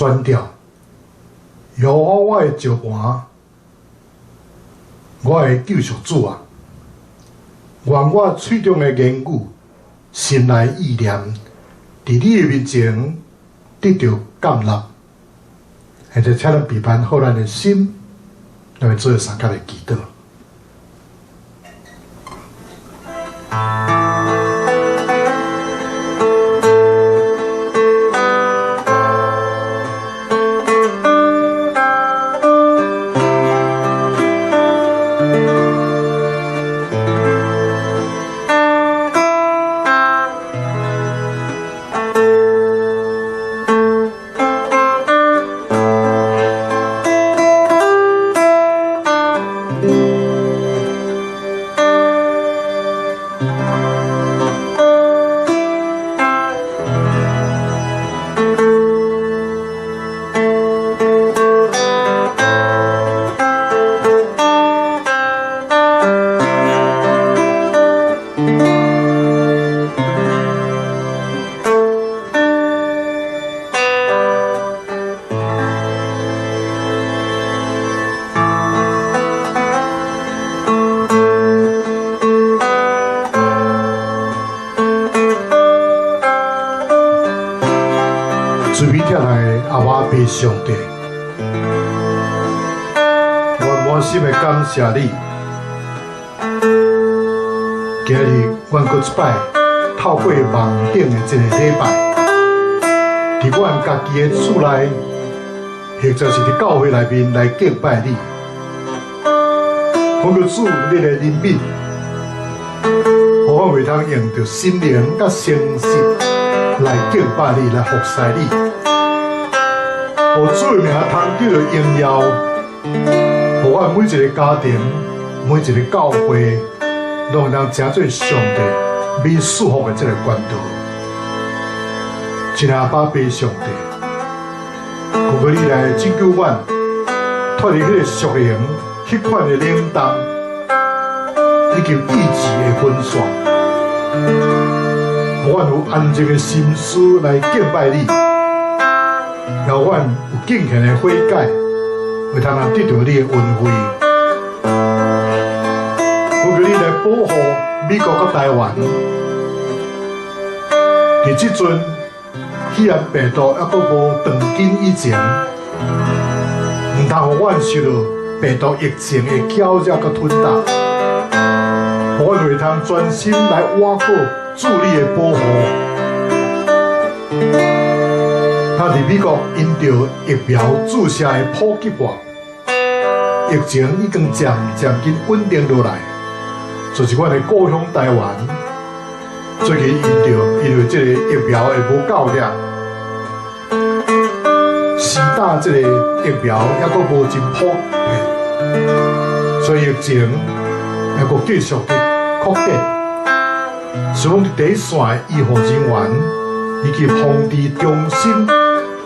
宣吊，耶和華我的石磐，我的救贖主啊！願我喙中的言語、心內意念，佇你的面前得著甘納。現在請咱備辦好咱的心，來做相佮的祈禱。慈悲疼愛的阿爸父上帝，我滿心的感謝你。今日阮閣一擺透過網頂的這個禮拜，佇阮家己的厝內，或者是佇教會內面來敬拜你。懇求主你的憐憫，予阮會通用著心靈佮誠實來敬拜你，來服侍你。予主的名通得著榮耀，予阮每一個家庭、每一個教會，攏會當成做上帝美祝福的這個管道。親愛阿爸父上帝，懇求你來拯救阮，脫離彼個屬靈、彼款的冷淡，以及意志的分散，予阮有安靜的心思來敬拜你，予阮有敬虔的悔改，會通來得著你的恩惠。懇求你來保護美國佮台灣，佇這陣肺炎病毒猶閣無斷根以前，毋通予阮受著病毒疫情的攪擾佮吞打，予阮會通專心來倚靠主你的保護。啊，佇美國因著疫苗注射的普及化，疫情已經漸漸緊穩定落來。就是阮的故鄉台灣，最近因為這個疫苗的無夠量，施打這個疫苗猶閣無真普遍，所以疫情猶閣繼續佇擴展。所以講，佇第一線的醫護人員以及防治中心，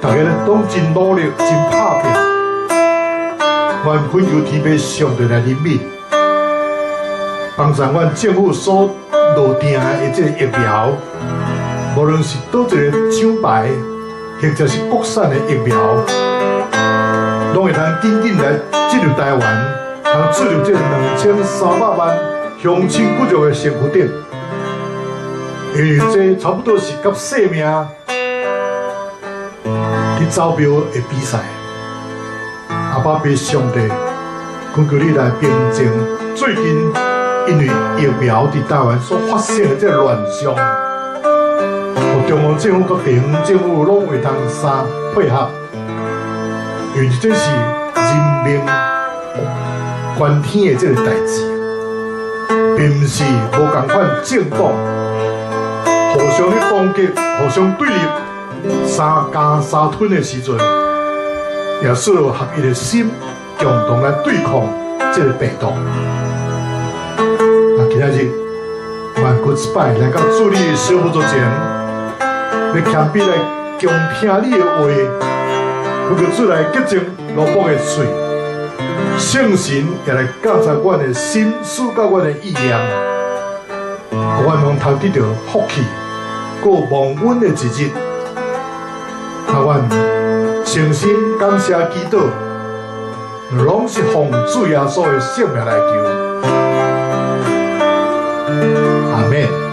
大家攏真努力、真拍拚。阮懇求天父上帝來憐憫，幫助阮政府所落定的這個疫苗，無論是佗一個廠牌，或者是國產的疫苗，攏會通緊緊來進入台灣，通注入這2300萬鄉親骨肉的身軀頂。因為這差不多是佮性命佇走標的比賽。阿爸父上帝，懇求你來平靜最近因為疫苗佇台灣所發生的這個亂象，予中央政府佮地方政府攏會通相配合，因為這是人命關天的這個代誌，並毋是無仝款政黨互相咧攻擊、互相對立、三咬三吞的時陣，也需要合一的心，共同來對抗這個病毒。啊，今仔日，阮閣一擺來到主你的小寶座前，欲謙卑來恭聽你的話，懇求主來潔淨奴僕的喙，聖神也來監察阮的心思佮阮的意念，予阮攏通得著福氣，閣蒙恩的一日。啊，阮心誠心感謝祈禱，攏是奉主耶穌的聖名來求。阿們。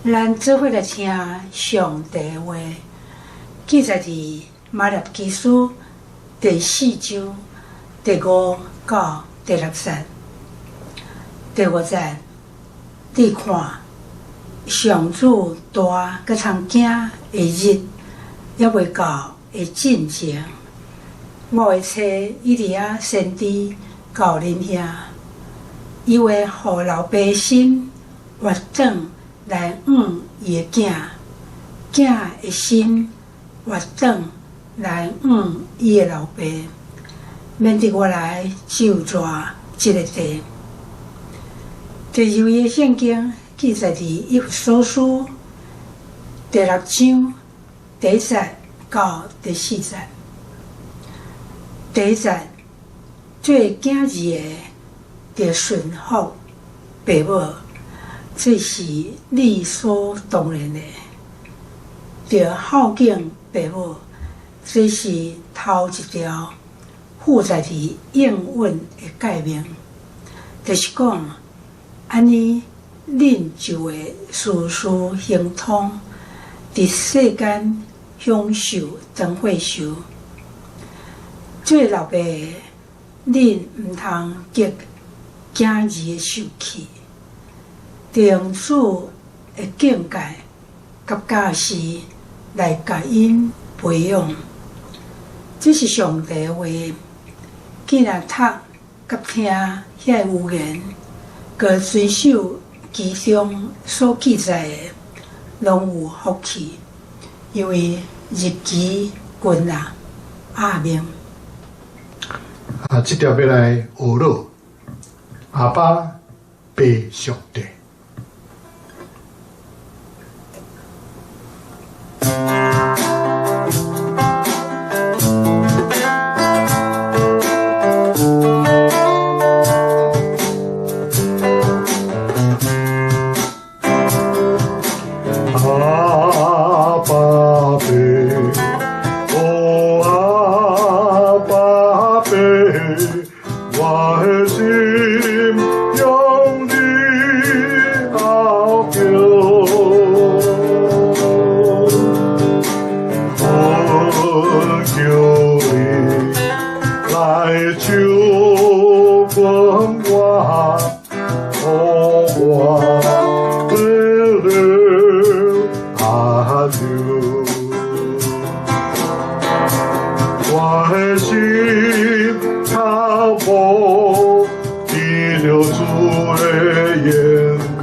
咱做伙來聽上帝話，記載佇馬拉基書第四章第五到第六節。第五節，你看，上主大閣通驚的日，猶未到的進前，我會差以利亞先知到恁遐，伊會予老爸心活轉來向伊的囝，囝的心活轉來向伊的老爸，免得我來咒詛這个地。第二位的聖經記載佇以弗所書第六章第一節到第四節。第一節，做囝兒的著順服爸母，這是理所當然的；著孝敬爸母，這是頭一條附載佇應允的誡命，就是講，按呢，恁就會事事亨通，佇世間享受長歲壽。做老爸的，恁毋通激囝兒的受氣，著用主的警戒佮教示來共𪜶培養。這是上帝的話，既若讀佮聽遐个預言，閣遵守其中所記載的，攏有福氣，因為日期近啦。阿們。啊，這條欲來學囉，阿爸爸上帝。阿爸爸，哦阿爸爸，我的心向你哀求，我求你來救阮我，予我得了安留。我的心渴慕得著主的眼光，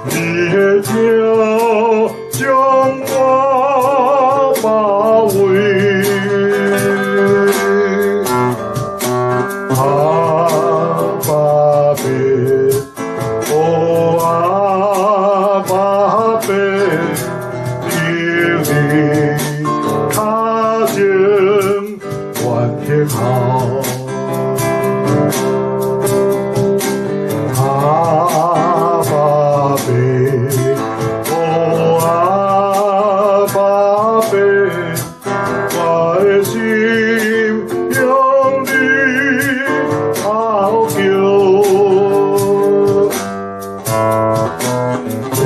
你的疼將我包圍。阿爸爸，哦阿爸爸，你的跤前願聽候。阿爸爸，哦阿爸爸，我的心向你哀求，我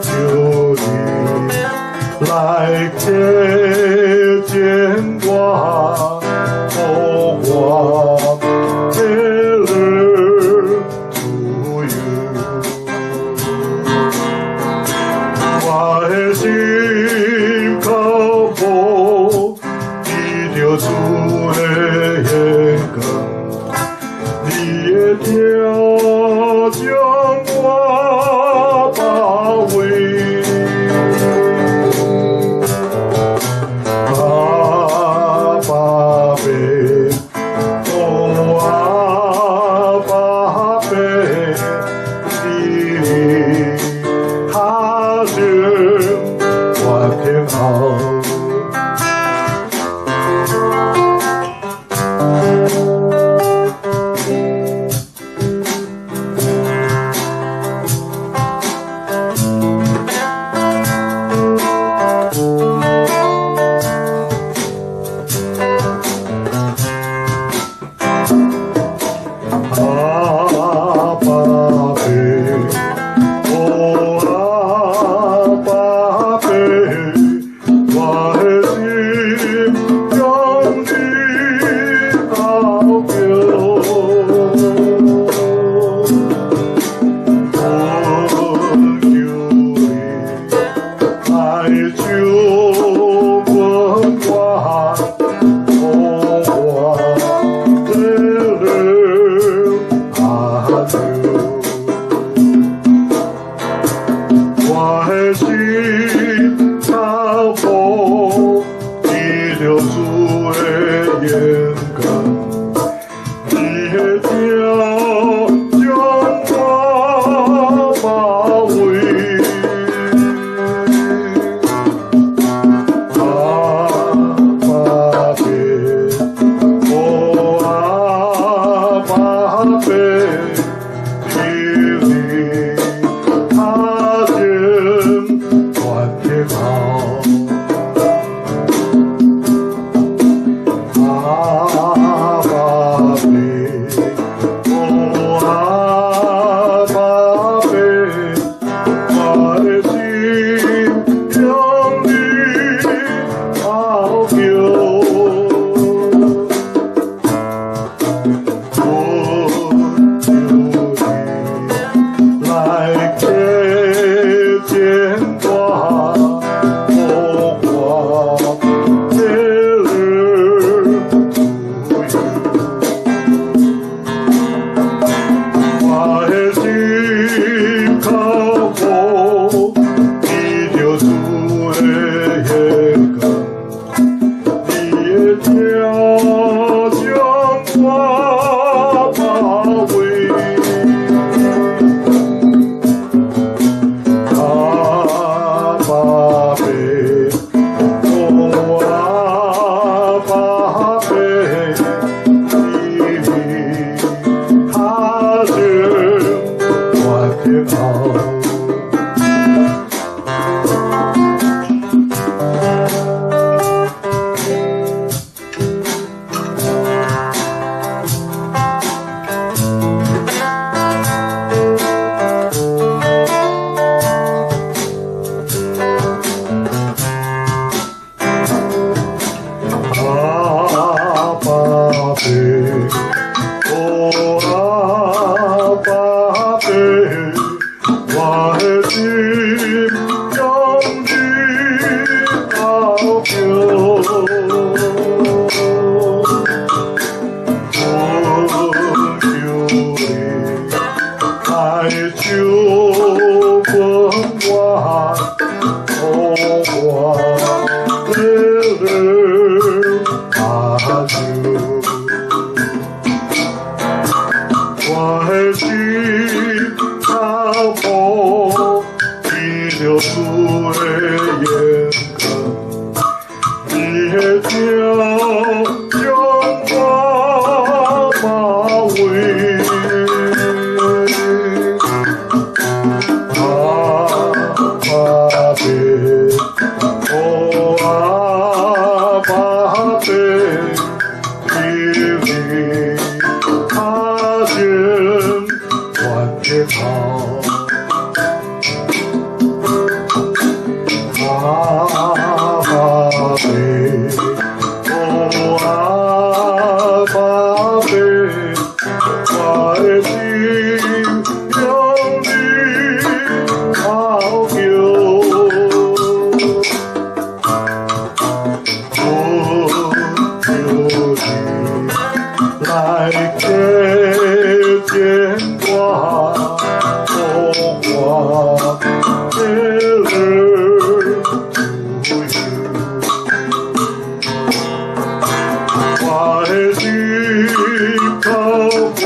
求你來體檢我，予我得了自由。我的心渴慕得著主的眼光，阿爸父，哦阿爸父，我的心向你哀求，恳求你来救阮我，予我得阿救。我的心渴慕见著主的眼光，伊的疼将我包圍。阿爸父，哦阿爸父，求你跤前愿得好。阿爸父，哦阿爸父，我的心向你哀求，恳求你來潔淨我，予我得樂自由。我的心渴慕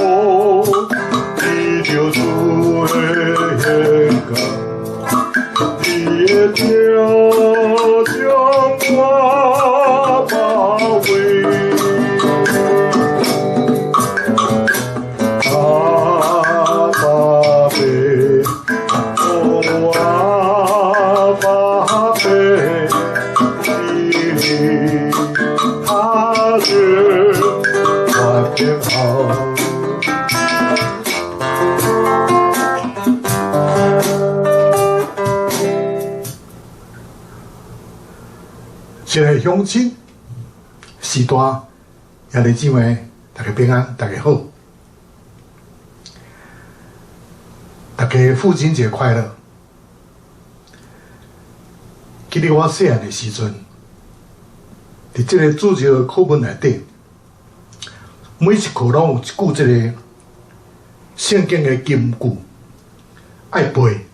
見著主的眼光，伊的疼將我包圍。阿爸父，哦阿爸父，你跤前願得好。亲愛的鄉親、時代、兄弟姊妹，大家平安，大家好，大家父親節快樂。記得我細漢的時陣，佇這個主日課本內底，每一課攏有一句這個聖經的金句愛背。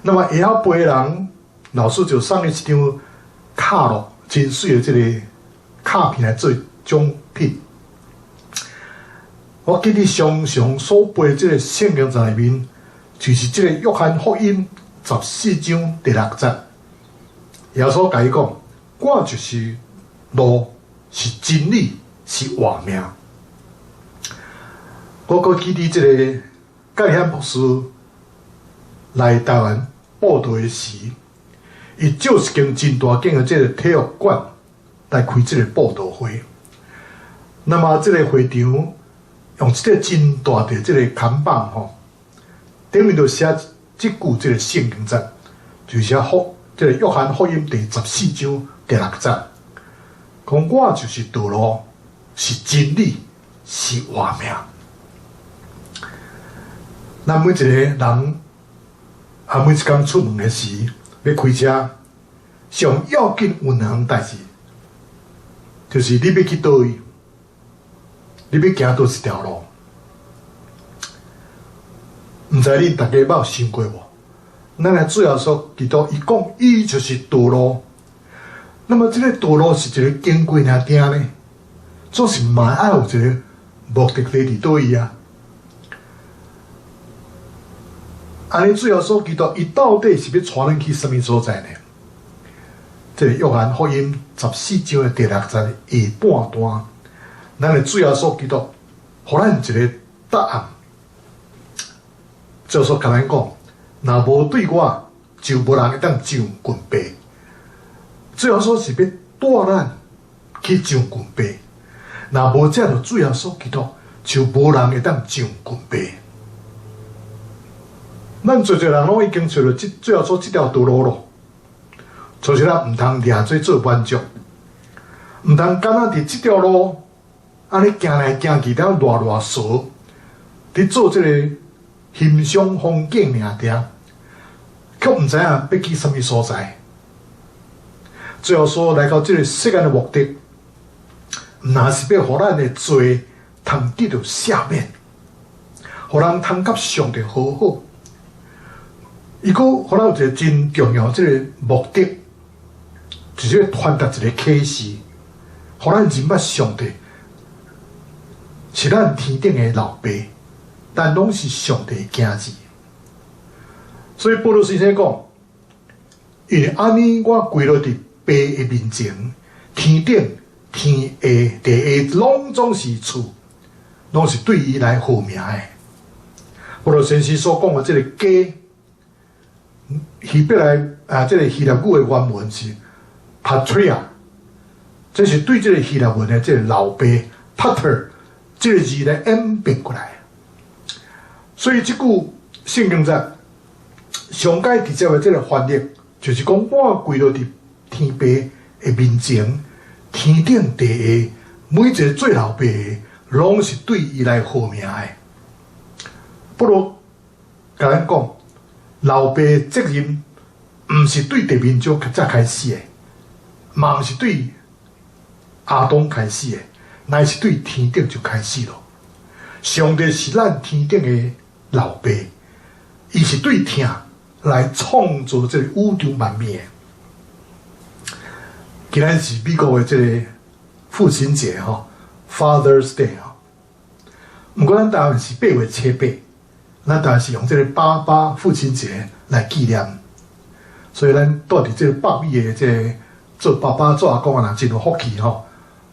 那麼會曉背的人，老師就送伊一張卡樂真媠的這個卡片來做獎品。我記得常常所背這個聖經在內面，就是這個約翰福音14章第6節。耶穌共伊講：我就是路，是真理，是活命。我閣記得這個蓋漢牧師來台灣布道的時，伊借一間真大間的這個體育館來開這個布道會。那麼這個會場用這個真大的這個看板吼，頂面就寫這句這個聖經節，就寫這個約翰福音第十四章第六節，講我就是道路，是真理，是活命。咱每一個人啊，每一工出門的時，欲開車，上要緊有兩項代誌，就是你欲去佗位，你欲行佗一條路。毋知恁大家捌有想過無？咱來主耶穌基督，伊講伊就是道路。那麼這個道路是一個經過爾定呢？總是嘛愛有一個目的地佇佗位啊。按呢，主耶穌基督，伊到底是欲帶咱去啥物所在呢？這個約翰福音十四章的第六節下半段，咱的主耶穌基督，予咱一個答案。就是共咱講，若無對我，就無人會當上近爸。主耶穌是欲帶咱去上近爸，若無藉著主耶穌基督，就無人會當上近爸。咱濟濟人攏已經揣著這主耶穌這條道路咯，所以咱毋通掠做做滿足，毋通干焦佇這條路按呢行來行去，了賴賴趖，佇做這個欣賞風景爾爾，卻毋知影欲去啥物所在。主耶穌來到這個世間的目的，毋但是欲予咱的罪通得著赦免，予人通佮上帝和好。伊閣予咱有一個真重要這個目的，就是欲傳達一個啟示，予咱認捌上帝是咱天頂的老爸，咱攏是上帝的囝兒。所以保祿先生講，因為按呢，我跪落佇爸的面前，天頂、天下、地下，攏總是厝，攏是對伊來號名的。保祿先生所講的這個家，希伯來啊，這個希臘語的原文是 patria，這是對這個希臘文的這個老爸 pater 這個字來演變過來。所以這句聖經節上蓋直接的這個翻譯，就是講我跪落佇天爸的面前，天頂地下每一個做老爸的，攏是對伊來號名的。保祿共咱講，老爸責任毋是對地面上才開始的，嘛毋是對亞當開始的，乃是對天頂就開始咯。上帝是咱天頂的老爸，伊是對疼來創造這個宇宙萬物的。今仔是美國的這個父親節吼，Father's Day 吼。毋過咱台灣是8月7，咱台灣是用這個爸爸父親節來紀念。所以咱住佇這個北美的這個做爸爸做阿公的人真有福氣吼，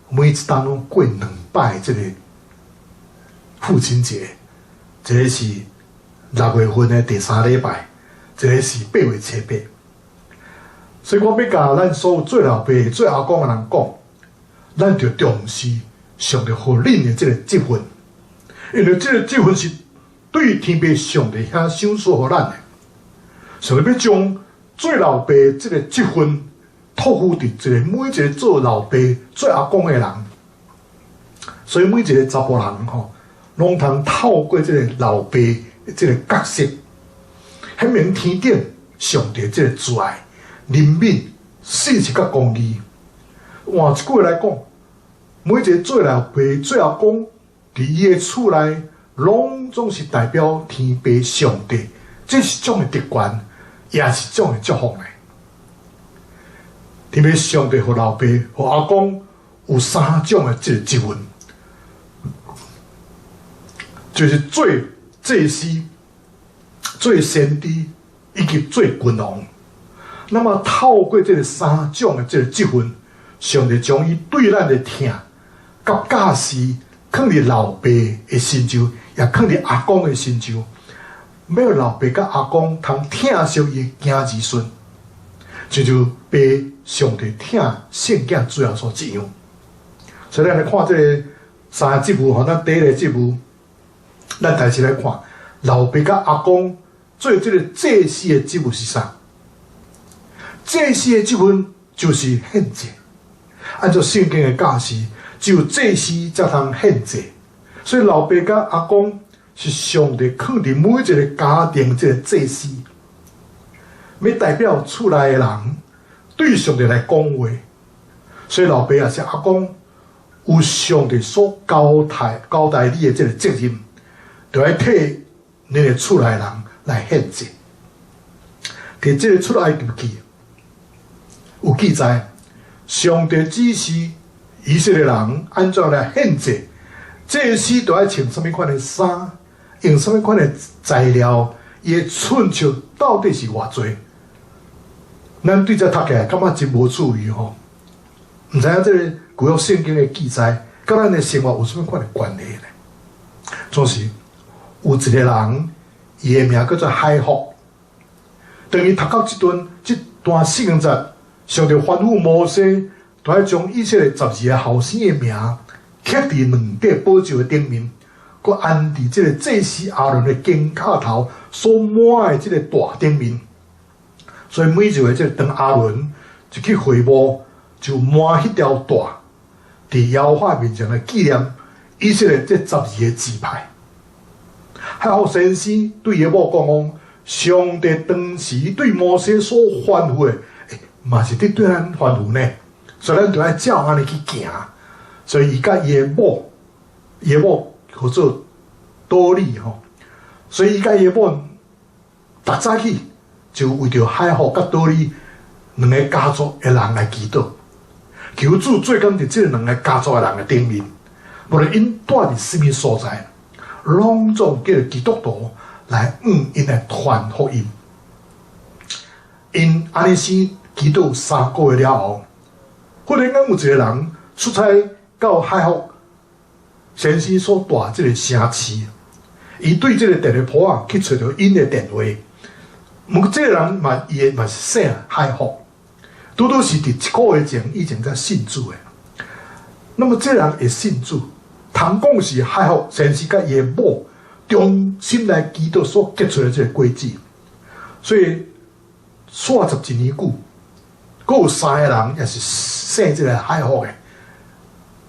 每一冬攏過兩擺這個父親節，一個是6月份的第三禮拜，一個是8月7。所以我欲共咱所有做老爸、做阿公的人講，咱著重視上帝予恁的這個職份，因為這個職份是對天父上帝遐賞賜予咱的。上帝欲將做老爸這個職份託付佇一個每一個做老爸、做阿公的人，所以每一個查埔人吼，攏通透過這個老爸這個角色，顯明天頂上帝這個慈愛、憐憫、信實佮公義。換一句話來講，每一個做老爸、做阿公，佇伊的厝內，攏總是代表天父上帝，這是種的特權，也是種的祝福呢。天父上帝予老爸、予阿公有三種的這個職份，就是做祭司、做先知以及做君王。那麼透過這個三種的這個職份，上帝將伊對咱的疼佮教示，囥佇老爸的身上，也囥佇阿公的身上，欲老爸佮阿公通疼惜伊的囝兒孫，就像爸上帝疼聖囝主耶穌一樣。所以咱來看這個三個職務吼，咱第一個職務，咱開始來看老爸佮阿公做這個祭司的職務是啥？祭司的職分就是獻祭。按照聖經的教示，只有祭司才通獻祭。所以老爸佮阿公是上帝囥佇每一個家庭這個祭司，欲代表厝內的人對上帝來講話。所以老爸抑是阿公有上帝所交代你的這個責任，就愛替你的厝內人來獻祭。佇這個出埃及記有記載，上帝指示以色列人按怎來獻祭，祭司都愛穿啥物款的衫，用啥物款的材料，伊的寸尺到底是偌濟？咱對這讀起來感覺真無趣味吼，毋知影這個舊約聖經的記載，佮咱的生活有啥物款的關係呢？總是有一個人，伊的名叫做海福，當伊讀到這段聖經節，上帝吩咐摩西，就愛將以色列12個後生的名刻佇兩塊寶石的頂面，閣安佇這个祭司亞倫的肩胛頭所抹的這个帶頂面。所以每一回這个當亞倫一去會幕，就抹彼條帶，佇耶和華面前來紀念以色列這十二个支派。海福先生對伊某講講，上帝當時對摩西所吩咐的，嘛是佇對咱吩咐呢。所以咱就愛照按呢去行。所以伊佮伊的某，伊的某號做多利吼，所以伊佮伊的某逐早起就為著海福佮多利兩个家族的人來祈禱，求主做工佇這兩个家族的人的頂面，無論𪜶蹛佇啥物所在，攏總叫基督徒來向𪜶來傳福音。𪜶按呢生祈禱3個月了後，忽然間有一个人出差到海福先生所蹛這个城市，伊對這个電話簿仔去揣著𪜶的電話。毋過這个人嘛，伊的嘛是姓海福，拄拄是佇一个月前以前才信主的。那麼這个人會信主，通講是海福先生佮伊的某衷心來祈禱所結出的這个果子。所以煞十一年久，閣有三个人也是姓這个海福的，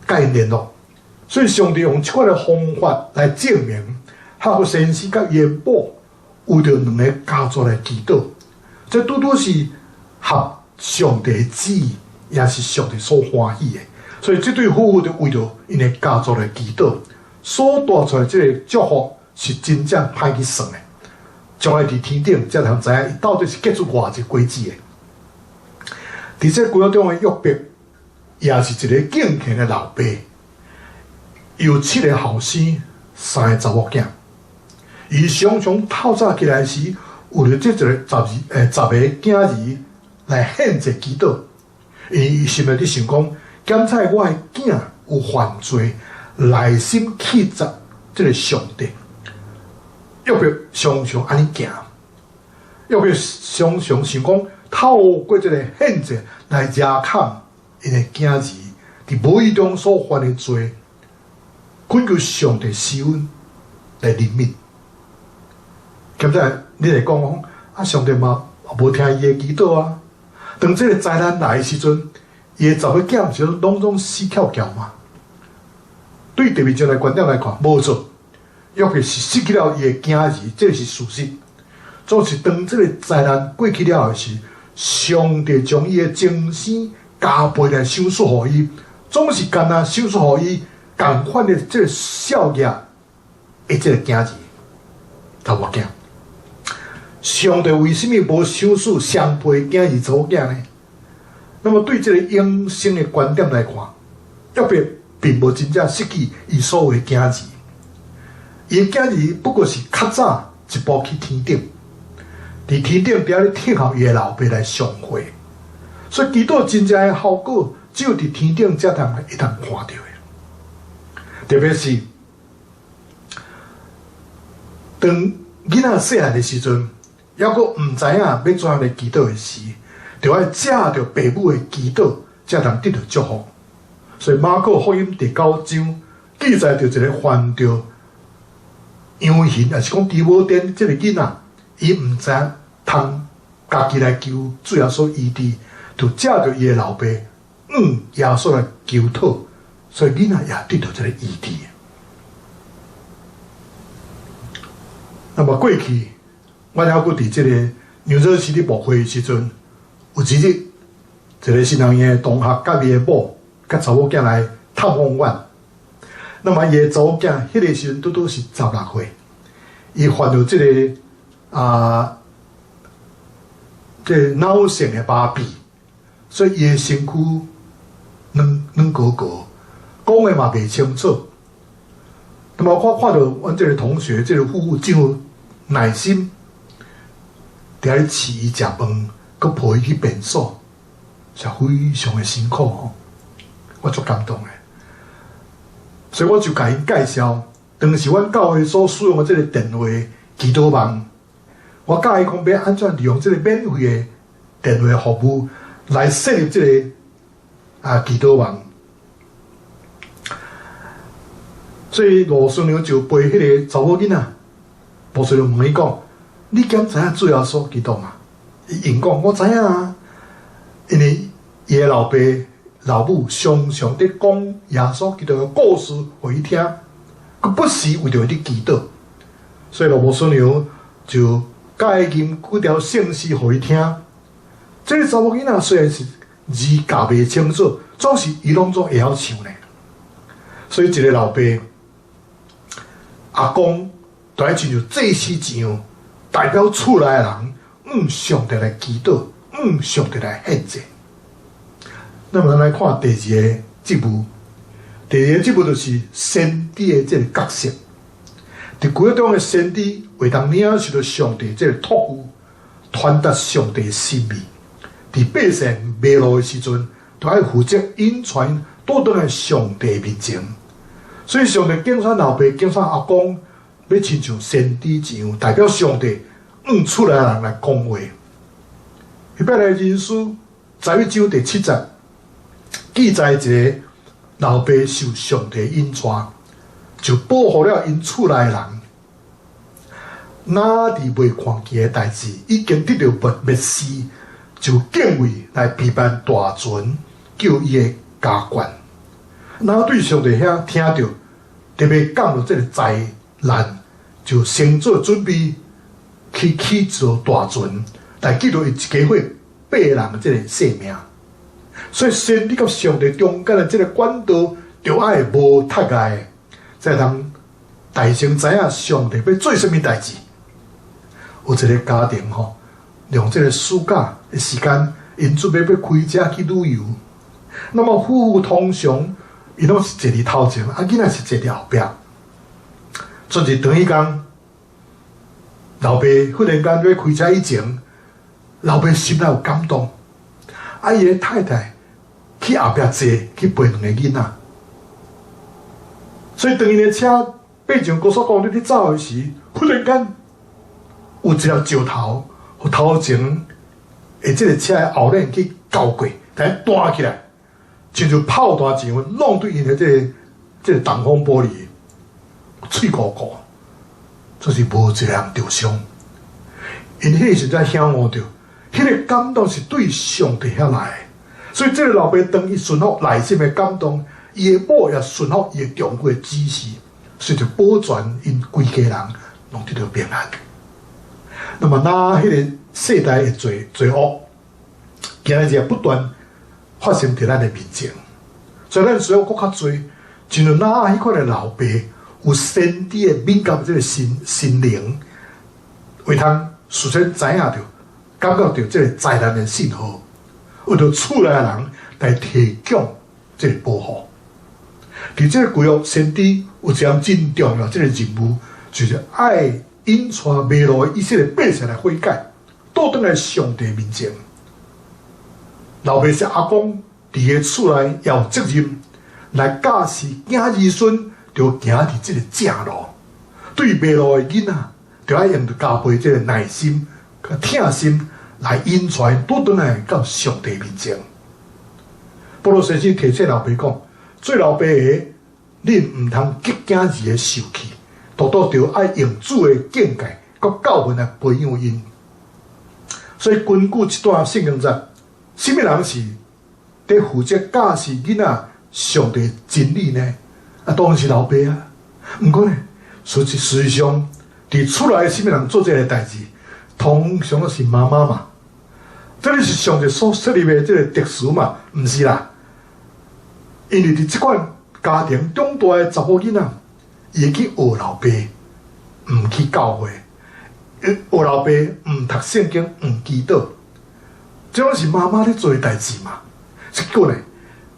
佮𪜶聯絡。所以上帝用這款的方法來證明，海福先生佮伊的某為著兩个家族來祈禱，這拄拄是合上帝的旨意，也是上帝所歡喜的。所以這對夫婦就為著𪜶的家族來祈禱，所帶出來這个祝福是真正歹去算的。將來佇天頂才通知影，伊到底是結出偌濟果子的。佇這舊約中的約伯，也是一个敬虔的老爸，有七个後生，三个查某囝。伊常常透早起來時，為著這一個十二十个囝兒來獻祭祈禱。伊心內佇想講，檢採我的囝有犯罪，內心斥責這个上帝。約伯常常按呢行，約伯常常想講，透過這个獻祭來遮冚𪜶的囝兒佇無意中所犯的罪，懇求上帝施恩來憐憫。現在你會講講啊，上帝嘛無聽伊的祈禱啊。當這个災難來的時陣，伊的十个囝毋是攏總死翹翹嗎？對特別上的觀點來看，無錯，約伯是失去了伊的囝兒，這是事實。總是當這个災難過去了後時，上帝將伊的終生加倍來賞賜予伊，總是敢若賞賜予伊仝款的這个少爺的這个囝兒，查某囝。上帝為啥物無賞賜雙倍囝兒查某囝呢？那麼對這个永生的觀點來看，約伯並無真正失去伊所有的囝兒，伊的囝兒不過是較早一步去天頂，佇天頂佇遐咧等候伊的老爸來相會。所以祈禱真正的效果，只有佇天頂才通會當看著的。特別是當囡仔細漢的時陣，猶閣毋知影欲怎樣來祈禱的時，就愛藉著爸母的祈禱，才通得著祝福。所以馬可福音第九章記載著一个患著羊眩，抑是講豬母癲這个囡仔，伊毋知影通家己來求主耶穌醫治，就藉著伊的老爸向耶穌來求討，所以囡仔也得著這个醫治。那麼過去，我猶閣佇這个紐澤西佇牧會的時陣，有一日，一个新人的同學佮伊的某佮查某囝來探訪阮。那麼伊的查某囝彼个時陣拄拄是16歲，伊患著這个這个腦性的麻痹，所以伊的身軀軟軟糊糊，講的嘛袂清楚。那麼我看著阮這个同學，這个夫婦真有耐心，佇遐咧飼伊食飯，閣抱伊去便所，是非常的辛苦吼，我足感動的。所以我就共𪜶介紹，當時阮教會所使用的這个電話祈禱網，我教伊講欲按怎利用這个免費的電話服務來設立這个祈禱網。所以羅師娘就陪彼个查某囡仔，羅師娘問伊講：你敢知影主耶穌基督嗎？伊應講：我知影啊，因為伊的老爸老母常常佇講耶穌基督的故事予伊聽，閣不時為著伊佇祈禱。所以羅牧師娘就教伊吟幾條聖詩予伊聽。這个查某囡仔雖然是字教袂清楚，總是伊攏總會曉唱呢。所以一个老爸、阿公，就愛親像祭司一樣，代表厝內的人，向上帝來祈禱，向上帝來獻祭。那麼，咱來看第二个職務，第二个職務就是先知的這个角色。佇舊約中的先知，會當領受著上帝這个託付，傳達上帝的心意。佇百姓迷路的時陣，就愛負責引帶𪜶倒轉來上帝面前。所以，上帝揀選老爸、揀選阿公，欲親像先知一樣，代表上帝向厝內人來講話。希伯來人書11章第7節記載一个老爸受上帝引帶，就保護了𪜶厝內人。若佇未看見的代誌，已經得著默示，就敬畏來備辦大船救伊的家眷。若對上帝遐聽著，特別降落這个災難，就先做準備去起造大船，來救著伊一家伙八个人的這个性命。所以，先知佮上帝中間的這个管道，著愛無窒礙，才通大聲知影上帝欲做啥物代誌。有一个家庭吼，用這个暑假的時間，𪜶準備欲開車去旅遊。那麼夫婦通常，𪜶攏是坐佇頭前，囡仔是坐佇後壁。甚至轉彼工，老爸忽然間欲開車以前，老爸心內有感動，伊的太太去後壁坐，去陪兩个囡仔。所以當𪜶的車爬上高速公路咧走的時，忽然間有一粒石頭，予頭前的這个車的後輪去攪過，共伊彈起來，親像炮彈一樣，弄對𪜶的這个擋風玻璃，碎糊糊，這是無一个人著傷。𪜶彼个時陣才曉悟著，彼个感動是對上帝遐來的。所以這个老爸當伊順服內心的感動，伊的某也順服伊的丈夫的指示，所以就保全𪜶規家人攏得著平安。那麼，若彼个世代的罪惡，今仔日不斷發生佇咱的面前，所以咱需要閣較濟，親像挪亞彼款的老爸，有先知的敏感這个心靈，會通事先知影著，感覺著這个災難的信號，為著厝內的人來提供這个保護。佇這个舊約先知有一項真重要這个任務，就是愛引帶迷路的以色列百姓來悔改，倒轉來上帝面前。老爸是阿公佇个厝內也有責任來教示囝兒孫，著行佇這个正路。對迷路的囡仔，著愛用著加倍這个耐心、佮疼心來引帶𪜶倒轉來到上帝面前。保羅先生提醒老爸講：做老爸的，恁毋通激囝兒的受氣，獨獨著愛用主的警戒佮教訓來培養𪜶。所以根據這段聖經節，啥物人是佇負責教示囡仔上帝真理呢？當然是老爸啊。毋過呢，事實上，佇厝內啥物人做這个代誌，通常攏是媽媽嘛。這个是上帝所設立的這个特殊嘛，毋是啦。因為佇這款家庭長大的查某囡仔，伊會去學老爸，毋去教會，學老爸毋讀聖經，毋祈禱，這攏是媽媽咧做的代誌嘛。結果呢，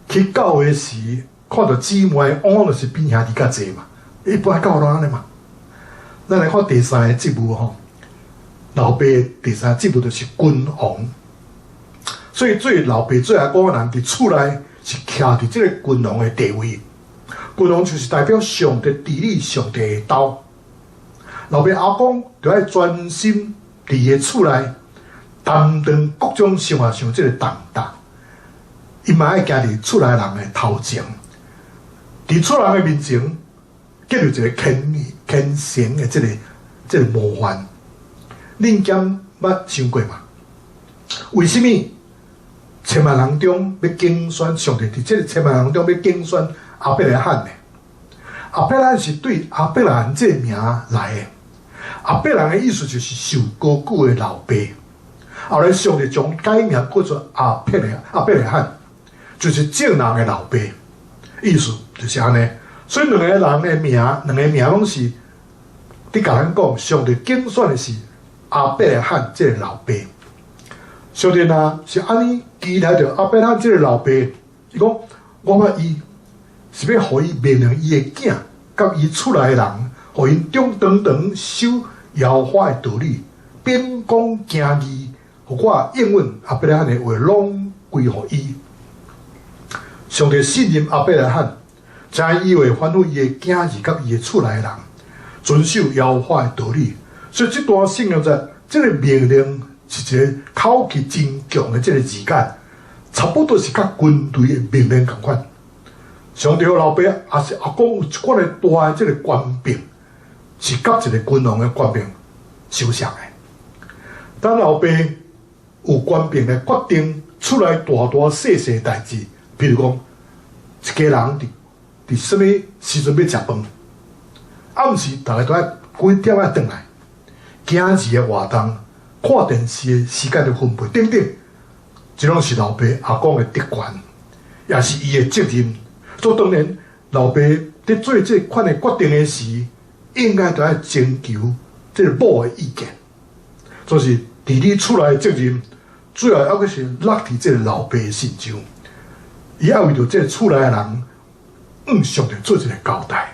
去教會時，看著姊妹，往往就是比兄弟較濟嘛。一般教會攏按呢嘛。咱來看第三個職務吼，老爸第三個職務就是君王。所以做老爸做阿公的人佇厝內是徛佇這个君王的地位。君王就是代表上帝治理上帝的刀。老爸阿公就愛專心佇伊的厝內擔當各種生活上這个重擔，伊嘛愛行佇厝內人的頭前，佇厝人的面前建立一个虔誠的這个模範。恁敢捌想過嗎？為什物千萬人中欲揀選上帝？佇這个千萬人中欲揀選亞伯拉罕呢？亞伯拉罕是對亞伯蘭這個名來的。亞伯蘭的意思就是受高舉的老爸。後來上帝將改名叫做亞伯拉罕，就是眾人的老爸，意思就是按呢。所以兩个人的名，兩個名攏是佇共咱講，上帝揀選的是亞伯拉罕這个老爸。上帝若是按呢期待著亞伯拉罕這个老爸，伊講我捌伊是欲予伊命令伊的囝，佮伊厝內的人，予𪜶中長長守耶和華的道理，秉公行義，予我應允亞伯拉罕的話，攏歸予伊。上帝信任亞伯拉罕，知影伊會吩咐伊的囝兒佮伊的厝內的人，遵守耶和華的道理。所以這段聖經在這个命令是一个口氣真強的這个字眼，差不多是佮軍隊的命令仝款。上帝予老爸抑是阿公有這款的大的這个權柄，是佮一个君王的權柄相像的。當老爸有權柄來決定厝內大大細細代誌，比如講，一家人佇啥物時陣欲食飯，暗時逐家都愛幾點愛轉來，囝兒的活動、看電視的時間的分配等等，這攏是老爸阿公的職權，也是伊的責任。所以當然，老爸佇做這款的決定的時，應該都愛徵求這个某的意見。就是治理厝內的責任，主要猶閣是落佇這个老爸的身上。伊愛為著這个厝內的人，向上帝做一个交代。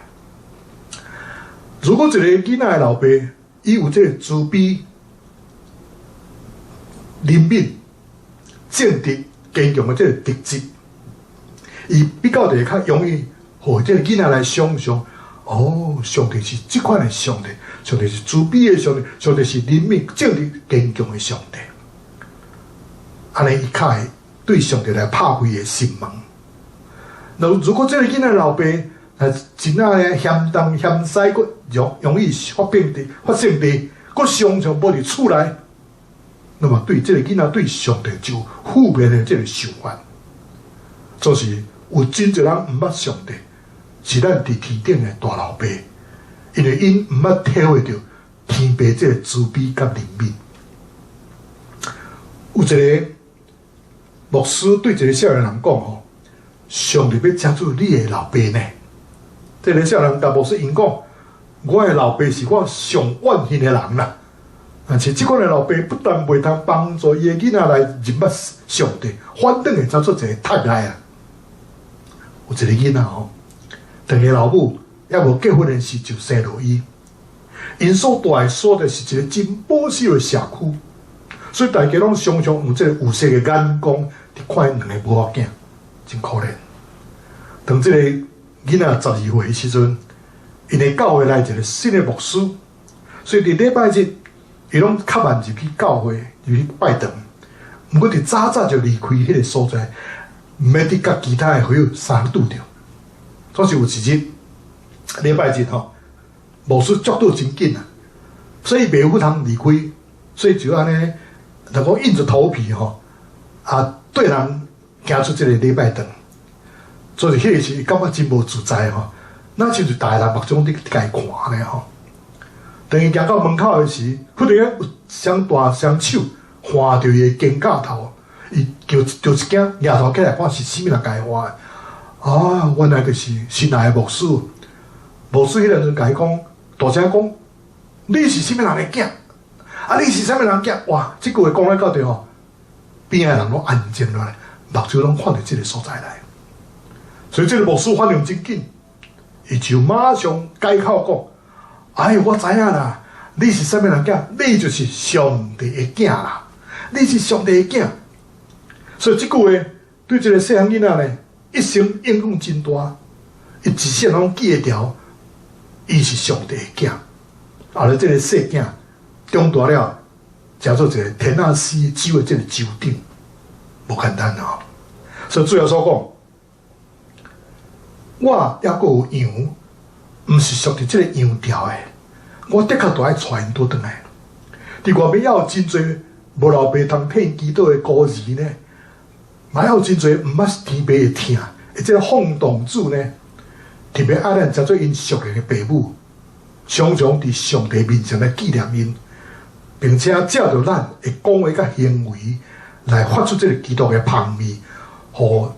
如果一个囡仔的老爸，伊有這个慈悲、憐憫、正直、堅強的這个特質，伊比較就會較容易，予這个囡仔來想像，哦，上帝是這款的上帝，上帝是慈悲的上帝，上帝是憐憫、正直、堅強的上帝。按呢，伊較會對上帝來拍開的心門。那如果這个囡仔老爸，真仔嫌東嫌西，閣容易發病的，閣常常無佇厝內，那麼對這个囡仔對上帝就有負面的這个想法。就是有真濟人毋捌上帝，是咱佇天頂的大老爸，因為𪜶毋捌體會著天父這个慈悲佮憐憫。有一个牧師對一个少年人講吼：上帝欲成做你的老爸呢。這个少年人共牧師𪜶講：我的老爸是我上怨恨的人啦。但是這款的老爸不但袂通幫助伊的囡仔來認捌上帝，反轉會走做一个窒礙啊。有一个囡仔吼，當伊老母猶無結婚的時就生予伊，𪜶所蹛的所在是一个真保守的社區，所以大家攏常常用這个有色的眼光佇看𪜶兩个母仔囝，真可憐。當這個囡仔12歲的時陣，𪜶的教會來一个新的牧師，所以佇禮拜日，伊攏較慢入去教會入去拜堂。毋過佇早早就離開彼个所在，毋免佇佮其他的會友相拄著。總是有一日禮拜日吼，牧師速度真緊啊，所以袂赴通離開，所以就按呢，就講硬著頭皮吼，啊綴人行出這个禮拜堂。所以彼個時伊感覺真無自在吼，若親像逐个人目睭佇共伊看按呢吼。當伊行到門口的時，忽然間有雙大雙手環著伊的肩胛頭，伊就一驚，舉頭起來看是啥物人共伊環的。啊，原來就是新來的牧師。牧師彼個陣共伊講，大聲講：你是啥物人的囝？啊，你是啥物人囝？哇！這句話講了到底吼，邊仔的人攏安靜落來，目睭攏看佇這个所在來。所以這个牧師反應真緊，伊就馬上改口講：哎，我知影啦，你是啥物人囝？你就是上帝的囝啦！你是上帝的囝。所以這句話對這个細漢囡仔呢，一生影響真大。伊一世攏記會牢，伊是上帝的囝。後來這个細囝長大了，成做一个田納西州的這个州長，無簡單哦。所以主耶穌講，我猶閣有羊，毋是屬佇這个羊牢的，我的確都愛帶𪜶倒轉來。佇外面猶有真濟無老爸通替𪜶祈禱的孤兒呢，嘛猶有真濟毋捌天父的疼，的這个放蕩子呢，特別愛咱成做𪜶屬靈的爸母，常常佇上帝面前來紀念𪜶，並且藉著咱的講話佮行為來發出這个基督的芳味，予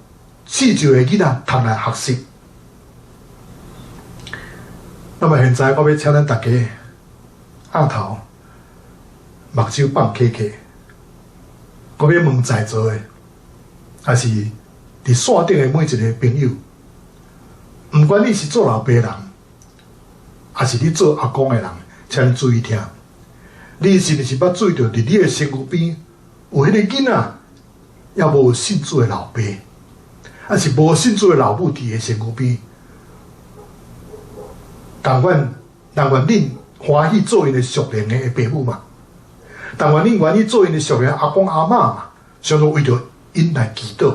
四周的囡仔通來學習。那麼現在我欲請咱大家額頭目睭放開開，我欲問在座的，抑是佇線頂的每一个朋友，毋管你是做老爸人，抑是你做阿公的人，請你注意聽，你是毋是捌注意著佇你的身軀邊有彼个囡仔，猶無信主的老爸，抑是無信主的老母佇伊身軀邊？但願，但願恁歡喜做𪜶的屬靈的爸母嘛？但願恁願意做𪜶的屬靈阿公阿嬤嘛？常常為著𪜶來祈禱，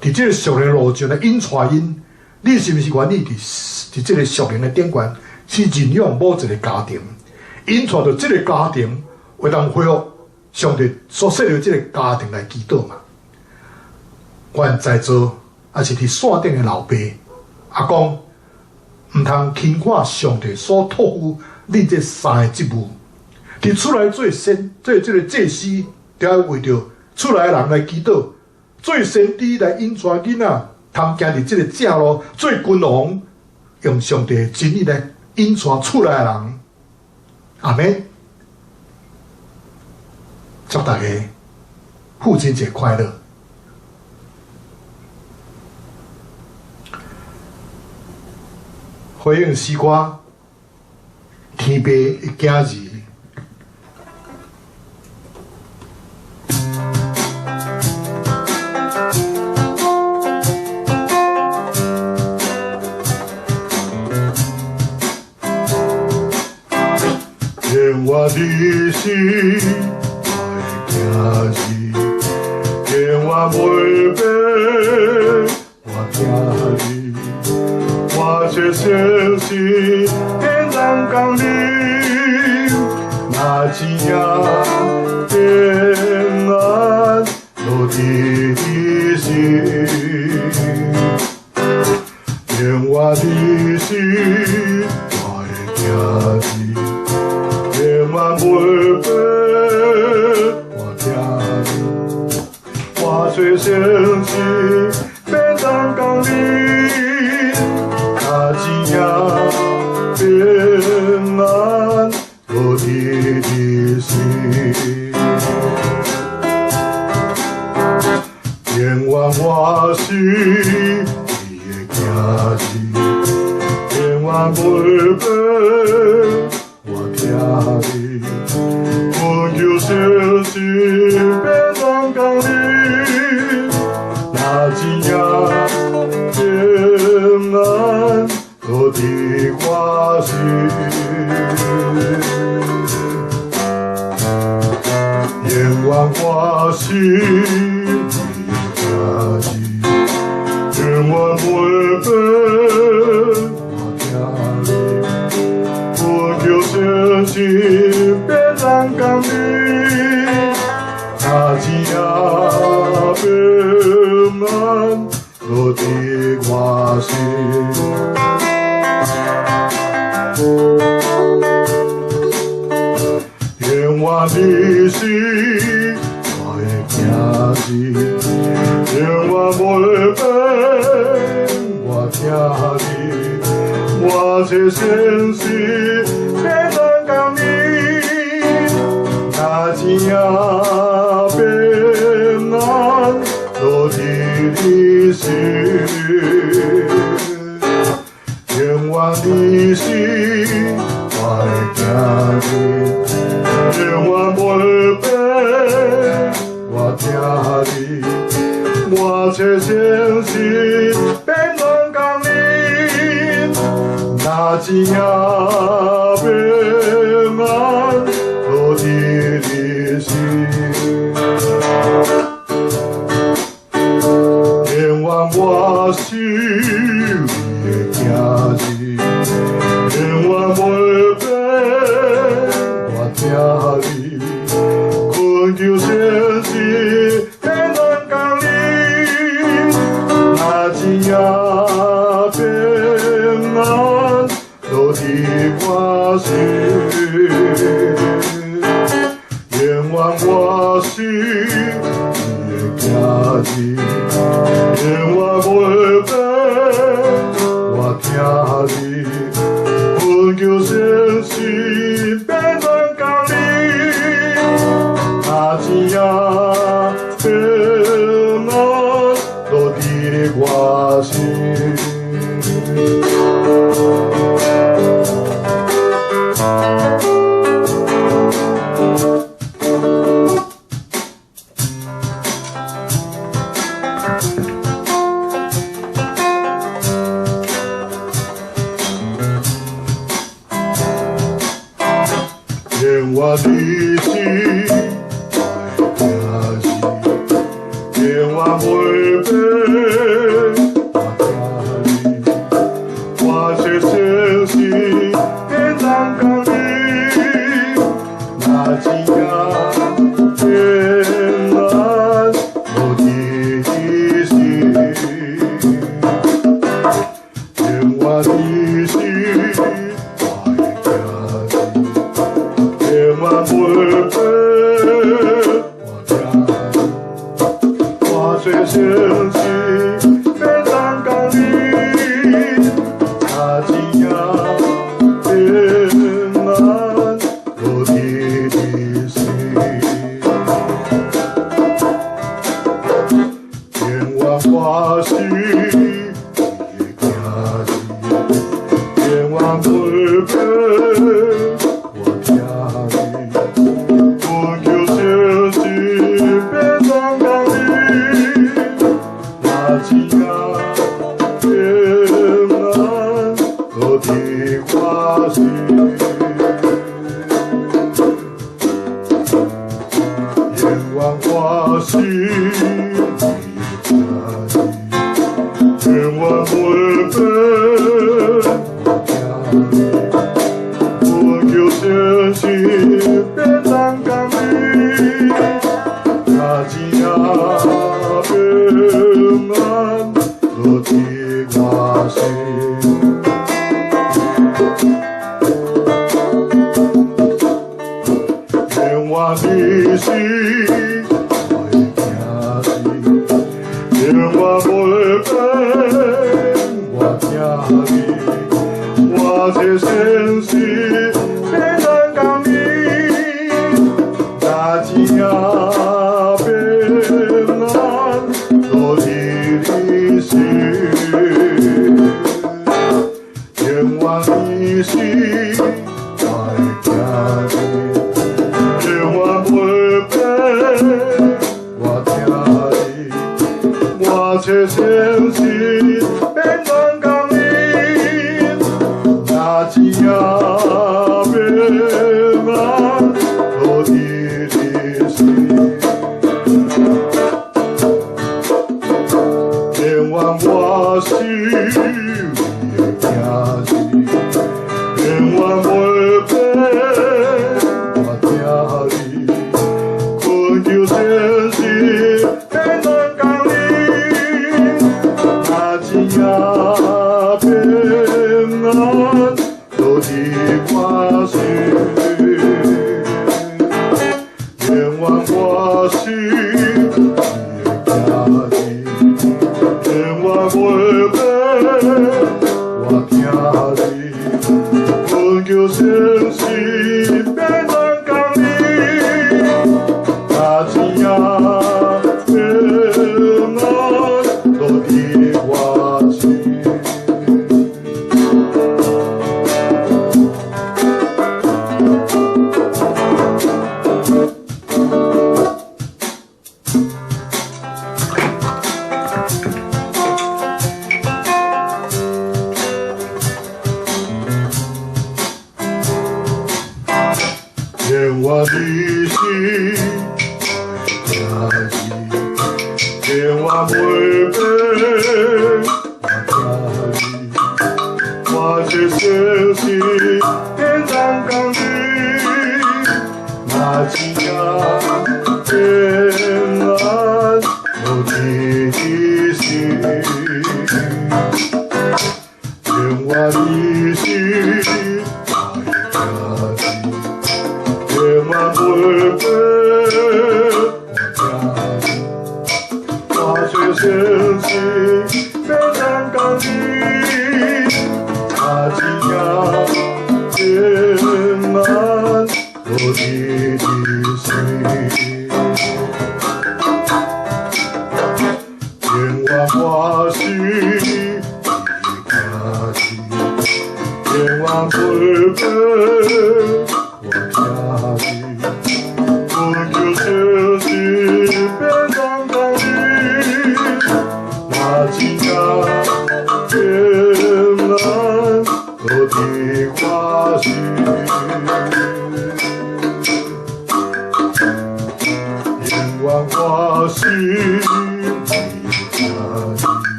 佇這个屬靈路上來引帶𪜶，你是毋是願意佇這个屬靈的頂懸去認養某一个家庭，引帶著這个家庭會當恢復上帝所設立的這个家庭來祈禱嘛？願在座抑是佇線頂的老爸阿公，毋通輕看上帝所託付恁這三个職務，佇厝內做先做這个祭司，著愛為著厝內的人來祈禱；做先知來引帶囡仔，通行佇這个正路；做君王，用上帝的真理來引帶厝內的人。阿們，祝大家父親節快樂！回應詩歌，天父的囝兒。願我你是我的囝兒，願我袂變，我聽你。我這相信天人降臨，若真正平安落佇你心。願我你是我的囝兒，永遠袂變，我聽你。我最相信天人降臨。若真正平安落佇你心，永遠我是你的囝兒，永遠袂變，我聽你。阮求相信平安降臨，若真正平安落佇我心，永遠我是你的囝兒，永遠袂變，我聽你。阮求相信平安降臨，若真正平安落佇我心。永遠你是我的囝兒，永遠袂變，我聽你。我這相信平安降臨，若真正平安落佇你心。永遠你是我的囝兒，永遠袂變，我聽你。我這相信平安降臨，若真正平安落佇你心。求生死免難共你，若真正平安落佇我心，永遠我是你的囝兒，永遠袂變，我疼你，懇求生死免難共你，若真正平安落佇我心。永遠你是我的囝兒，永遠袂變，我疼你。我這生死免難共你，若真正平安落佇你心。永遠你是我的囝兒，永遠袂變，我疼你。我這生死免難共你，若真正平安落佇你心。永遠我是你的囝兒，永遠袂變，我疼你。懇求生死免難共你，若真正平安落佇我心。永遠我是你的囝兒，永遠袂變，我疼你。懇求生死免難共你，若真正平安落佇我心。永遠你是我的囝兒，永遠袂變，我疼你。我這生死免難共你，若真正平安落佇你心。永遠你是我的囝兒，永遠袂變，我疼你。我這生死免難共你，若真正平安落佇你心。永遠我是你的囝兒，永遠袂變，我疼你。懇求生死免難共你，若真正平安落佇我心。永遠我是你的囝兒，永遠袂變，我疼你。懇求生死免難共你，若真正平安落佇我心。永遠你是我的囝兒，永遠袂變，我疼你。我這生死免難共你，若真正平生死免人共你，若真正平安落伫你心。永远我是你家己，永远袂变我疼你。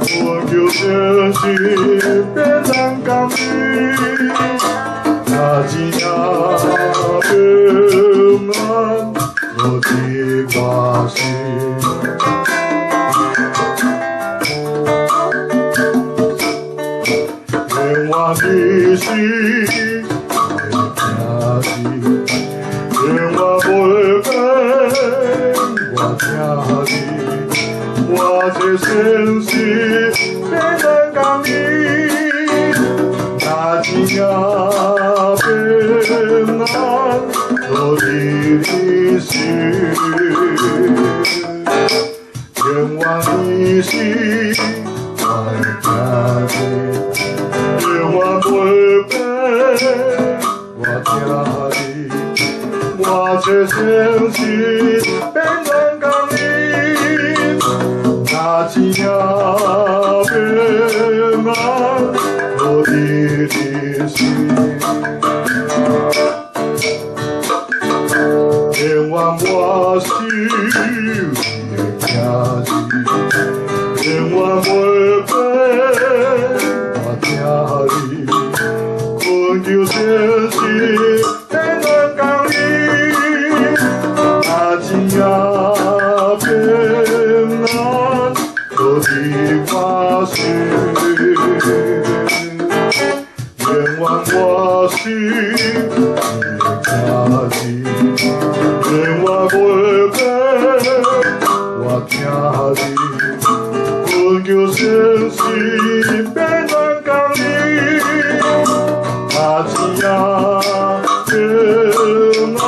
困求生死免人共你，若真正平安落伫我心。永远我是你家己，永远袂变我疼你。困求生死免人共你，若真正平安落伫我心。永远你是我的家己，永远袂变我疼你。我这生死免人共你，若真正平安落伫你心。永远你是我的家己，永远袂变我疼你。我这生死免人共你，若真正平安落伫你心。永远我是你的家己，永远袂变我疼你。困求生死免人共你，若真正平安落伫我心。永远我是你的家己，永远袂变我疼你。困求生死免人共你，若真正平安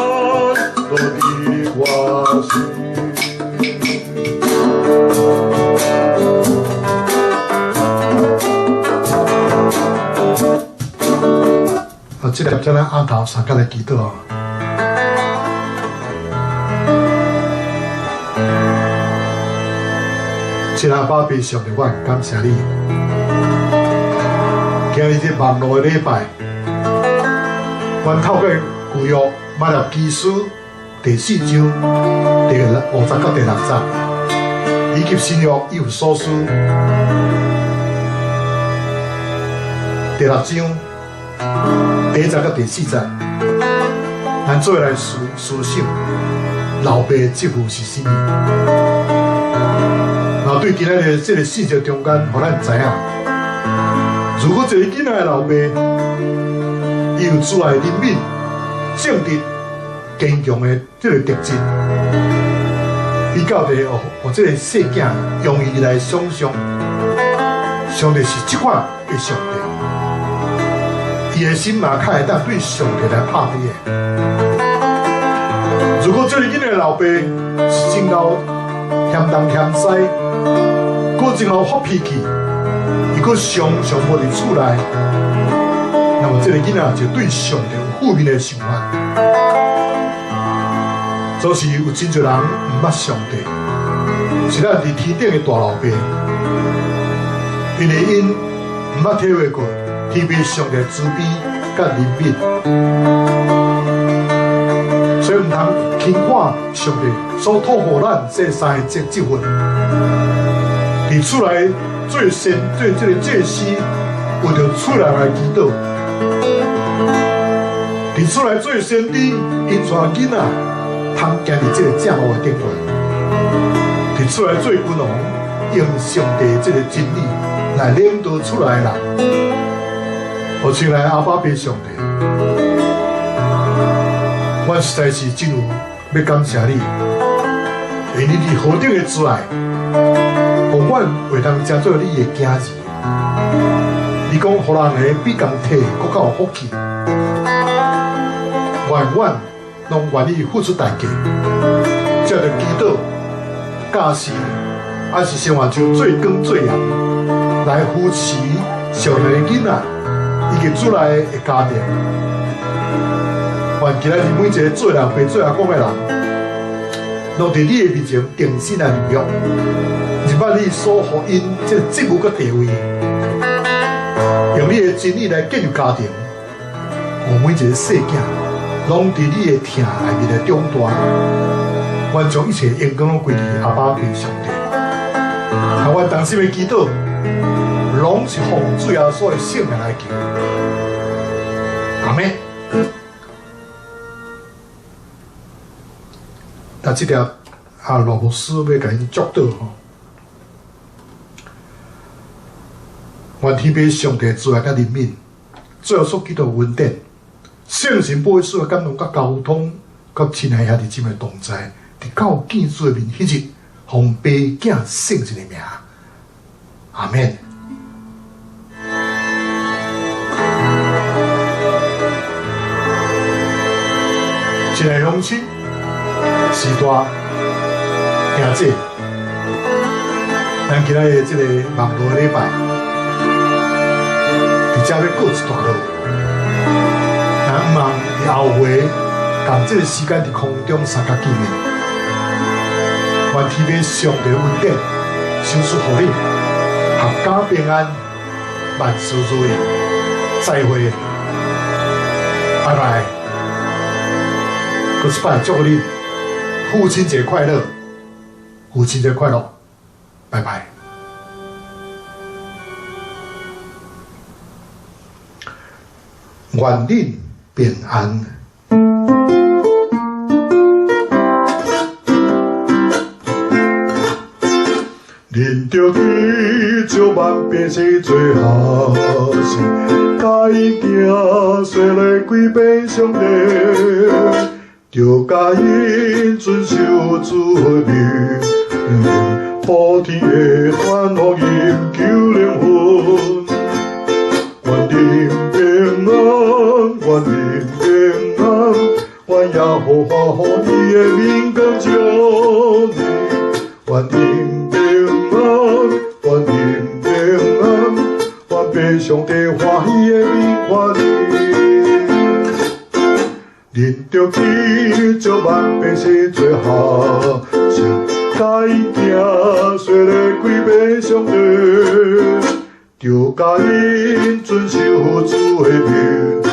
落伫我心。啊，這粒咱阿頭三角來祈禱哦。親愛爸爸上帝，我感謝你。今日這網路的禮拜，阮透過舊約馬拉基書第四章第五節到第六節，以及新約以弗所書第六章第一節到第四節，咱做來思想老爸職分是啥物？然後對今仔日這個四節中間，予咱知影，如果一個囡仔的老爸，伊有慈愛、憐憫、正直、堅強的這個特質，比較的哦，予這個細囝容易來想象，上帝是這款的上帝，伊的心嘛較會當對上帝來拍開的。如果這個囡仔的老爸是真𠢕嫌東嫌西，閣真𠢕發脾氣，伊閣常常無佇厝內，那麼這個囡仔就對上帝有負面的想法。總是有真濟人毋捌上帝，是咱佇天頂的大老爸，因為𪜶毋捌體會過天父上帝慈悲佮憐憫，所以毋通輕看上帝所託予咱這三个職分。佇厝內做先做這個祭司，為著厝內來祈禱；佇厝內做先知，𪜶帶囡仔通行佇這個正路的頂懸；佇厝內做君王，用上帝這個真理來領導厝內的人。我親愛阿爸父上帝，阮阮實在是真有欲感謝你，因為你是何等的慈愛，予阮會當成做你的囝兒。你講予人的比共體閣較有福氣，願阮攏願意付出代價，藉著祈禱、教示，抑是生活上做工做鹽，來扶持少年的囡仔以及主內的家庭。願今仔日每一個做人爸做阿公的人，攏佇你的面前定心來立約，認捌你所予𪜶這個職務佮地位，用你的真理來建立家庭，予每一個細囝攏佇你的疼內面來長大。願將一切榮光攏歸予阿爸歸上帝。啊，阮同心的祈禱，攏是奉主耶穌的聖名來求。阿們。那這條啊，羅牧師欲共𪜶祝禱吼，願天父上帝慈愛佮憐憫，主耶穌基督恩典，聖神保惠師的感動佮交通，佮親愛兄弟姊妹同在，直到見主的面彼日，奉爸囝聖神的名，阿們。親愛鄉親，時大兄姐，咱今仔日這个網路禮拜，佇遮欲告一段落。咱毋通佇後回仝這个時間佇空中相佮見面。願天父上帝恩典，賞賜予恁，闔家平安，萬事如意。再會，拜拜。閣一擺祝福恁父親節快樂，父親節快樂，拜拜。願恁平安。恁著去招萬百姓做學生，共𪜶行洗禮歸變上帝，著教𪜶遵守主的命令，普天的傳福音救靈魂。願恁平安，願恁平安，願耶和華予伊的面光照你，願恁平安，願恁平安，願父上帝歡喜的面看你。恁著去招萬百姓做學生，共𪜶行洗禮歸變上帝，著教𪜶遵守主的命令，